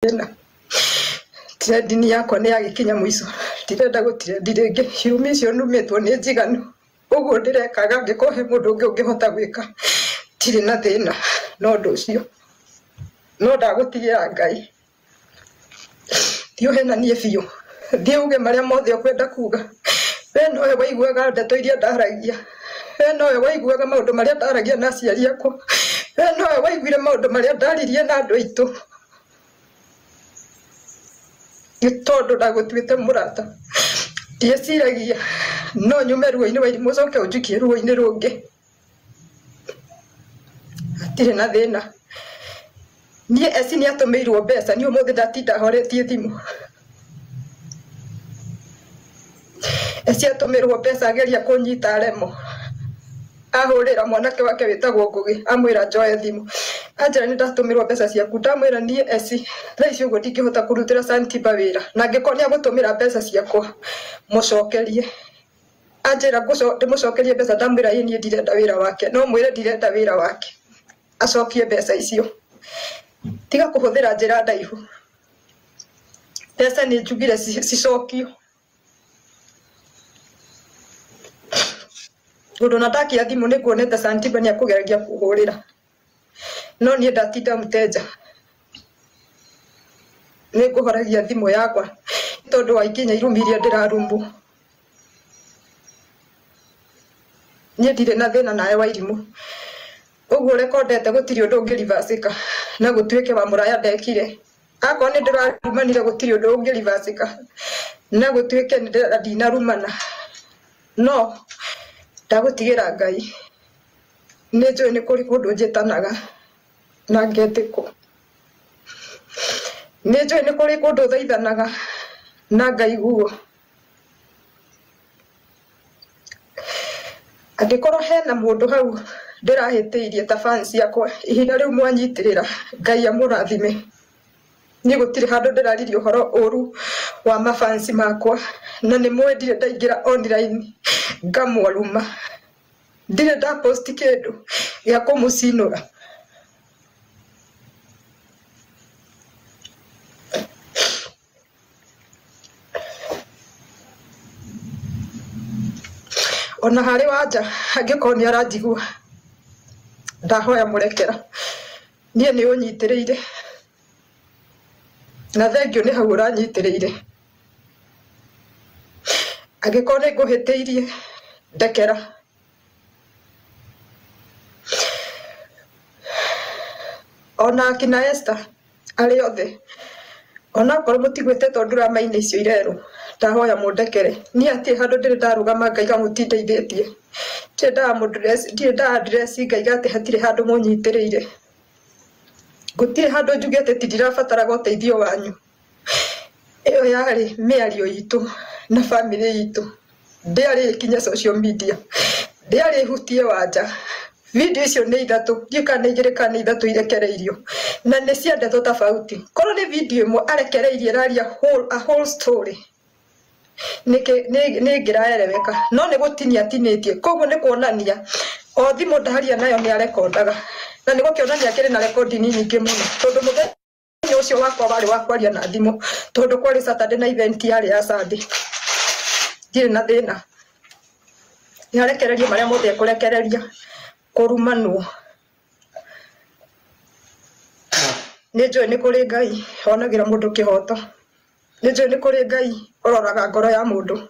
Thĩna trending yakwa nĩ yagĩkinya mũico, ndirenda gũtrendi rĩngĩ. Irumi icio numĩtwo nĩ njiganu, ũguo ndĩrekaga angĩkorwo he mũndũ ũngĩ ũngĩhota gwĩka, ndirĩ na thĩna na ũndũ ũcio, no ndagũtigĩra Ngai. Thiĩ ũhenanie biũ, thiĩ uge marĩa mothe ũkwenda kuga. We nowe waiguaga ndeto iria ndaragia, we nowe waiguaga maũndũ marĩa ndaragia na aciari akwa, we nowe waiguire maũndũ marĩa ndaririe na andũ aitũ. Nĩ tondũ ndagũtuĩte mũrata, ndieciragia no nyume ruo-inĩ wa irimũ ũcoke ũnjikie ruo-inĩ rũngĩ. Hatirĩ na thĩna. Niĩ eci nĩ atũmĩirwo mbeca, niĩ ũmũthĩ ndatinda horetie thimũ. Eci atũmĩrwo mbeca ageria kũnyita aremwo. Ahũrĩra mwanake wake wĩtagwo Ngũgĩ, amwĩra njoe thimũ. Anjĩra nĩ ndatũmĩrwo mbeca ciaku, ndamwĩra niĩ eci thaa ici ũguo ndingĩhota kũrutĩra Santiba wĩra, na angĩkorwo nĩ agũtũmĩra mbeca ciakwa mũcokerie. Anjĩra ndĩmũcokerie mbeca, ndamwĩra ĩ niĩ ndirenda wĩra wake, no mwĩre ndirenda wĩra wake, acokie mbeca icio. Tiga kũhũthĩra njĩra ndaihu, mbeca nĩ njugire cicokio. Tondũ ona ndakia thimũ nĩ nguonete Santiba nĩ akũgeragia kũhũrĩra, no niĩ ndatinda mteja, nĩ ngũhoragia thimũ yakwa tondũ wa ikinya irumi iria ndĩrarumwo. Niĩ ndirĩ na thĩna nawe wa irimũ, ũguo rekondete gũtirĩ ũndũ ũngĩrivacĩka na gũtuĩke wa mũraya ndekire. Akorwo nĩ ndĩrarumanire gũtirĩ ũndũ ũngĩrivacĩka na gũtuĩke ndinarumana, no ndagũtigĩra Ngai. Nĩ njũĩ nĩ kũrĩ kũndũ njĩtanaga na ngetĩkwo, nĩ njũĩ nĩ kũrĩ kũndũ thaithanaga na ngaiguo. Angĩkorwo hena mũndũ hau ndĩrahĩtĩirie ta fans yakwa, ihinda rĩu mwanyitĩrĩra, Ngai amũrathime. Niĩ gũtirĩ handũ ndĩraririe ũhoro ũru wa mafansi makwa, na nĩ mũĩ ndirĩ ndaingĩra online ngamwaruma, ndirĩ ndapost kĩndũ gĩa kũmũcinũra. Ona harĩ wanja angĩkorwo nĩ aranjigua, ndahoya mũrekera, niĩ nĩ ũnyitĩrĩire na thengio nĩ hau ũranyitĩrĩire. Angĩkorwo nĩ ngũhĩtĩirie, ndekera. Ona akina Esther arĩ othe, onakorwo mũtigwĩtetwo ndurama-inĩ icio irerwo, ndahoya mũndekere. Niĩ hatirĩ handũ ndĩrĩ ndarũgama ngaiga mũtindeithĩtie, ndirĩ nda address ngaiga atĩ hatirĩ handũ mũnyitĩrĩire. Gũtirĩ handũ njugĩte atĩ ndirabataraga ũteithio wanyu. Ĩyo yarĩ mĩario itũ na bamĩrĩ itũ, ndĩarĩ ĩkinye social media, ndĩarĩ ĩhutie wanja. Video icio nĩ ithatũ, ndiũĩ kana nĩ igĩrĩ kana nĩ ithatũ irekereirio, na nĩ cia ndeto tofauti. Korwo nĩ video ĩmwe arekereirie ĩraria a whole story, nĩ ĩngĩraereweka, no nĩ gũtinia atinĩtie. Koguo nĩ kuonania o thimũ ndaria nayo nĩ arekondaga, na nĩ gũkĩonania akĩrĩ na recording nyingĩ mũno, tondũ mũthenya ũcio wakwa warĩ wa kwaria na thimũ, tondũ kwarĩ Saturday na event yarĩ ya Sunday. Ndirĩ na thĩna, nĩ arekererie marĩa mothe ekũrekereria. Kũrumanwo nĩ njũĩ nĩ kũrĩ Ngai onagĩra mũndũ kĩhoto, nĩ njũĩ nĩ kũrĩ Ngai ũroraga ngoro ya mũndũ.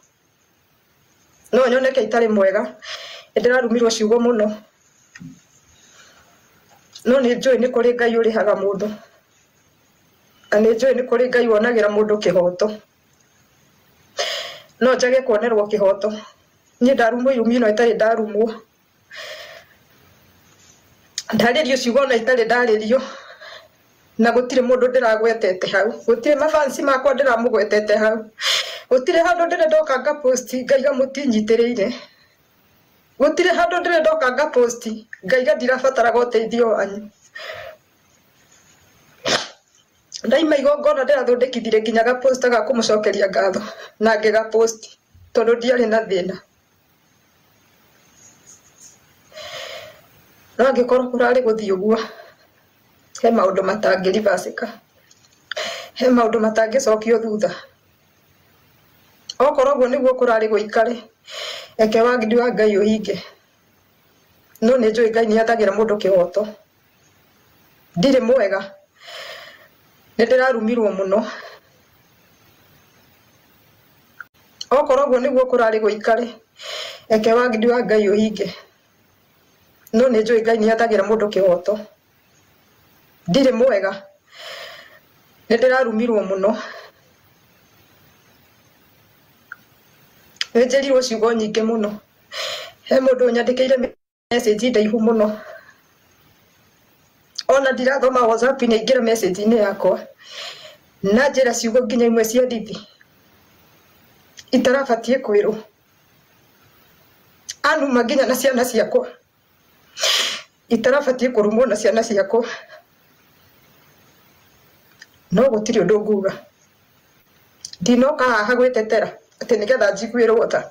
No nyoneke itarĩ mwega, nĩndĩrarumirwo ciugo mũno, no nĩ njũĩ nĩ kũrĩ Ngai ũrĩhaga mũndũ, na nĩ njũĩ nĩ kũrĩ Ngai wonagĩra mũndũ kĩhoto. No njage kuonerwo kĩhoto, niĩ ndarumwo irumi ĩno ĩtarĩ ndarumwo, ndarĩrio ciugo ona itarĩ ndarĩrio, na gũtirĩ mũndũ ndĩragwetete hau, gũtirĩ mafansi makwa ndĩramũgwetete hau, gũtirĩ handũ ndĩrĩ ndoka ngapost ngaiga mũtinyitĩrĩire, gũtirĩ handũ ndĩrĩ ndoka ngapost ngaiga ndirabataraga ũteithio wanyu. Ndaima igongona ndĩrathondekithirie nginya gaposta ga kũmũcokeria ngatho na ngĩgapost tondũ ndiarĩ na thĩna. No angĩkorwo kũrarĩ gũthiĩ ũguo, he maũndũ matangĩrivacĩka. He maũndũ matangĩcokio thutha. Okorwo ũguo nĩguo kũrarĩ gũikare, eke wagidi wa Ngai ũhinge. No nĩ njũĩ Ngai nĩ athagĩra mũndũ kĩhoto. Ndirĩ mwega, nĩ ndĩrarumirwo mũno. Okorwo ũguo nĩguo kũrarĩ gũikare, eke wagidi wa Ngai ũhinge. No nĩ njũĩ Ngai nĩ athagĩra mũndũ kĩhoto. Ndirĩ mwega, nĩ ndĩrarumirwo mũno. Nĩ njĩrirwo ciugo nyingĩ mũno. He mũndũ ũnyandĩkĩire message ndaihu mũno. Ona ndirathoma WhatsApp nĩ aingĩra message-inĩ yakwa. Na njĩra ciugo nginya imwe cia ndithi itarabatiĩ kwĩrwo. Anuma nginya na ciana ciakwa. Itarabatiĩ kũrumwo na ciana ciakwa. No gũtirĩ ũndũ nguga. Ndinoka haha gwĩtetera atĩ nĩgetha njiguĩrwo tha.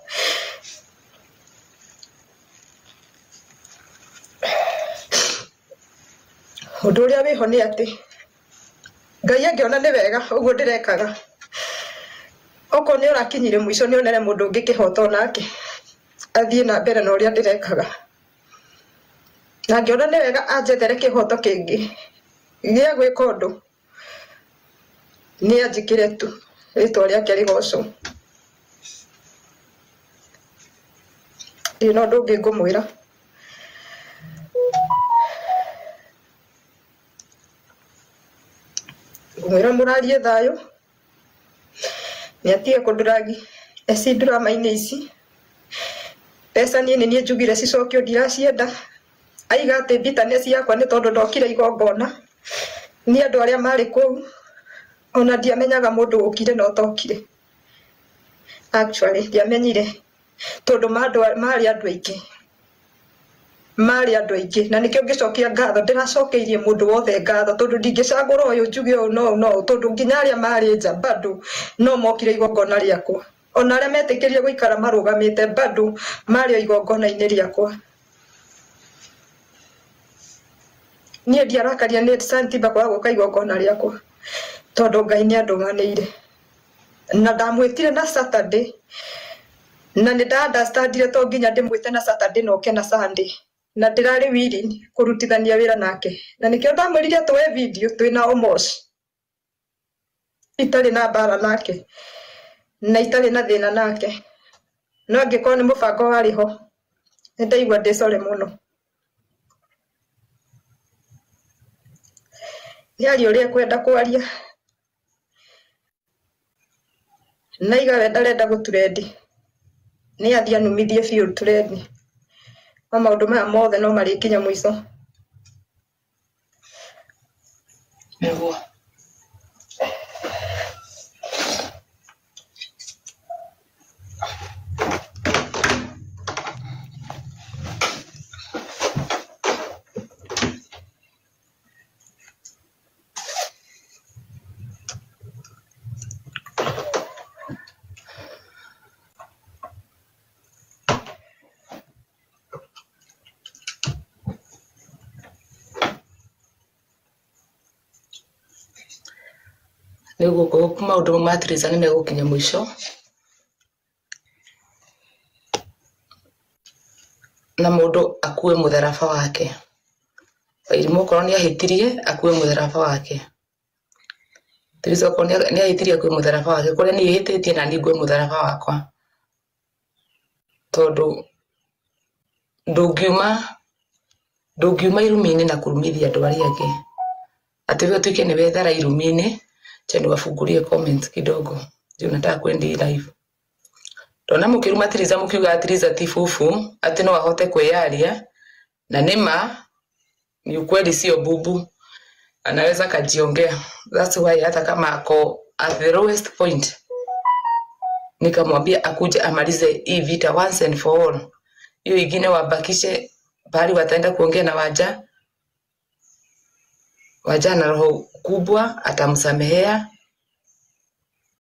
Ũndũ ũrĩa wĩho nĩ atĩ Ngai angĩona nĩ wega ũguo ndĩrekaga, okorwo nĩ ũrakinyire mũico nĩ onere mũndũ ũngĩ kĩhoto nake athiĩ na mbere na ũrĩa ndĩrekaga. Na angĩona nĩ wega anjethere kĩhoto kĩngĩ gĩa gwĩka ũndũ, nĩ anjĩkĩre tu rĩtwa rĩake rĩgocwo. Ndirĩ na ũndũ ũngĩ ngũmwĩra. Ngũmwĩra mũrarie thayũ, nĩ atige kũndũragi eci ndurama-inĩ ici. Mbeca niĩ nĩ niĩ njugire cicokio ndiracienda. Aiga atĩ bitterness yakwa nĩ tondũ ndokire igongona. Niĩ andũ arĩa marĩ kũu ona ndiamenyaga mũndũ ũkire na ũtokire. Actually ndiamenyire tondũ marĩ andũ aingĩ. Marĩ andũ aingĩ na nĩkĩo ngĩcokia ngatho ndĩracokeirie mũndũ wothe ngatho tondũ ndingĩcagũra ũyũ njuge ũyũ no no tondũ nginya arĩa marĩ nja bado no mokire igongona rĩakwa. Ona arĩa metĩkĩrire gũikara marũgamĩte bado marĩ o igongona-inĩ rĩakwa. Niĩ ndiarakaria nĩ Santiba kwaga gũka igongona rĩakwa tondũ Ngai nĩ andũmanĩire. Na ndamwĩtire na Saturday na nĩ nda understandire to nginya ndĩmwĩte na Saturday na oke na Sunday. Na ndĩrarĩ willing kũrutithania wĩra nake. Na nĩkĩo ndamwĩrire tuoe video twĩna Omosh. Itarĩ na mbara nake na itarĩ na thĩna nake. No angĩkorwo nĩ mũbango warĩ ho, nĩ ndaigua ndĩ sorry mũno. Nĩ aria ũrĩa ekwenda kwaria. Na aiga we ndarenda gũturendi. Nĩ athiĩ anumithie biũ turendi. No maũndũ maya mothe no marĩkinya mũico. Nĩguo. Nĩguo maũndũ ma Theresa nĩ megũkinya mũico na mũndũ akue mũtharaba wake. Wairimũ okorwo nĩ ahĩtirie akue mũtharaba wake. Theresa okorwo nĩ ahĩtirie akue mũtharaba wake. Kũrĩa niĩ hĩtĩtie na niĩ ngue mũtharaba wakwa. Tondũ ndũngiuma irumi-inĩ na kũrumithia andũ arĩa angĩ. Atĩ we ũtuĩke nĩ wethara irumi-inĩ. Acha niwafungulie comments kidogo. Ndio nataka kwendi live. Ndona mũkĩruma Theresa mũkiuga Theresa ti bubu atĩ no ahote kwĩyaria na nĩ ma ni ukweli sio bubu. Anaweza kajiongea. That's why hata kama ako at the lowest point nikamwambia akuje amalize hii vita once and for all. Hiyo ingine wabakishe bali wataenda kuongea na waja. Waja na roho kubwa atamsamehea